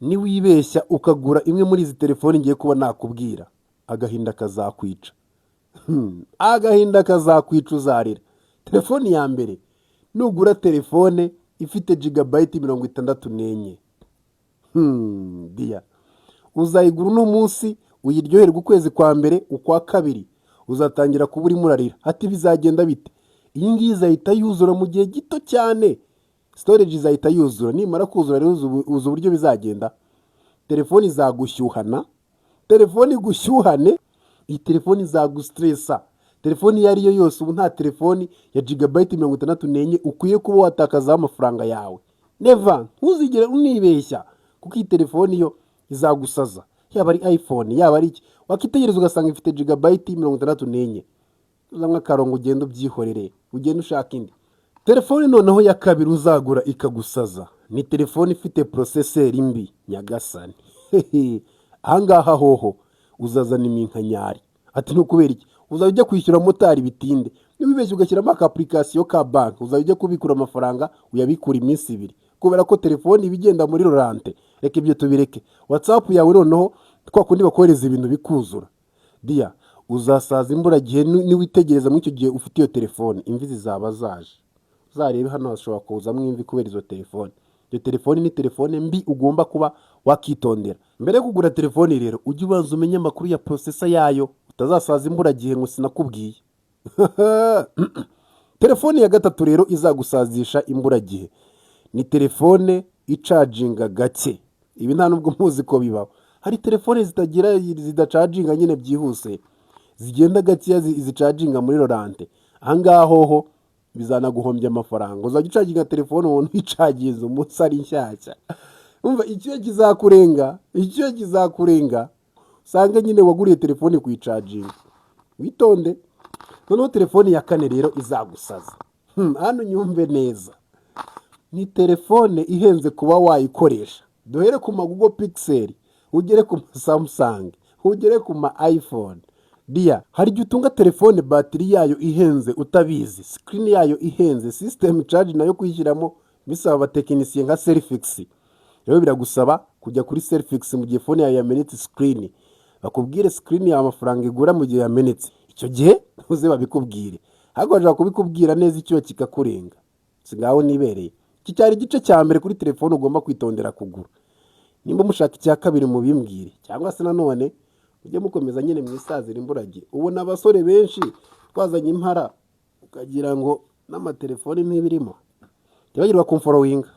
Niwibeshya ukagura imwe muri izi telefoni ngiye kuba nakubwira, agahinda kazakwica. Agahinda kazakwica, uzarira. Telefoni ya mbere, nugura telefone ifite gigabyte 64, dear, uzayigura uno munsi uyiryoherwe ukwezi kwa mbere, ukwa kabiri uzatangira kuba urimo urarira ati: "Bizagenda bite?" Iyi ngiyi izahita yuzura mu gihe gito cyane, storage izahita yuzura. Nimara kuzura rero, uzi uburyo bizagenda? Telefoni izagushyuhana, telefoni igushyuhane. Iyi telefoni izagustressa. Telefoni iyo ari yo yose, ubu nta telefoni ya gigabyte 64 ukwiye kuba watakazaho amafaranga yawe. Never, ntuzigere unibeshya, kuko iyi telefoni yo izagusaza. Yaba ari iPhone, yaba ari iki, wakitegereza ugasanga ifite gigabyte 64, uzamwe akarongo, ugenda ubyihorere, ugenda ushaka indi telefoni. Noneho ya kabiri uzagura ikagusaza ni telefoni ifite processeur mbi. Nyagasani, ahangaha hoho uzazana iminkanyari. Ati: "Ni ukubera iki?" Uzajya ujya kwishyura motari bitinde. Niba wibeshye ugashyiramo aka application ka banki, uzajya ujya kubikura amafaranga uyabikura iminsi 2, kubera ko telefoni iba igenda muri ralenti. Reka ibyo tubireke. WhatsApp yawe noneho, twa kundi bakohereza ibintu bikuzura, dear, uzasaza imburagihe. Niwitegereza muri icyo gihe ufite iyo telefone, imvi zizaba zaje. Uzarebe hano hashobora kuzamo imvi kubera izo telefone. Iyo telefone ni telefone mbi, ugomba kuba wakitondera. Mbere yo kugura telefone rero, ujye ubanza umenye amakuru ya processor yayo, utazasaza imburagihe ngo sinakubwiye. Telefone ya gatatu rero izagusazisha imburagihe ni telefone icaginga gake. Ibi nta nubwo muzi ko bibaho. Hari telefone zitagira, zidacaginga nyine byihuse, zigenda gakeya, zicaginga muri ralenti. Ahangaha hoho bizanaguhombya amafaranga. Uzajya ucaginga telefone ubona uyicaginze umunsi ari nshyashya. Umva, icyuya kizakurenga, icyuya kizakurenga, usanga nyine waguriye telefone kuyicaginga. Witonde. Noneho telefone ya kane rero izagusaza, hano nyumve neza, ni telefone ihenze kuba wayikoresha. Duhere ku ma Google Pixel, ugere ku ma Samsung, ugere ku ma iPhone. Dear, hari igihe utunga telefone batiri yayo ihenze utabizi, screen yayo ihenze, system charge nayo kuyishyiramo bisaba abatekinisiye nka Selfix. Rero biragusaba kujya kuri Selfix mu gihe phone yawe yamenetse screen, bakubwire screen yawe amafaranga igura mu gihe yamenetse. Icyo gihe uze babikubwire, ahubwo bashobora kubikubwira neza icyuya kikakurenga. Si ngaho nibereye? Iki cyari igice cya mbere kuri telefone ugomba kwitondera kugura. Nimba mushaka icya kabiri mubimbwire, cyangwa se nanone mujye mukomeza nyine mwisazira imburagihe. Ubona abasore benshi twazanye impara, ukagira ngo n'amatelefoni ntibirimo. Ntibagirwa kumfollowinga.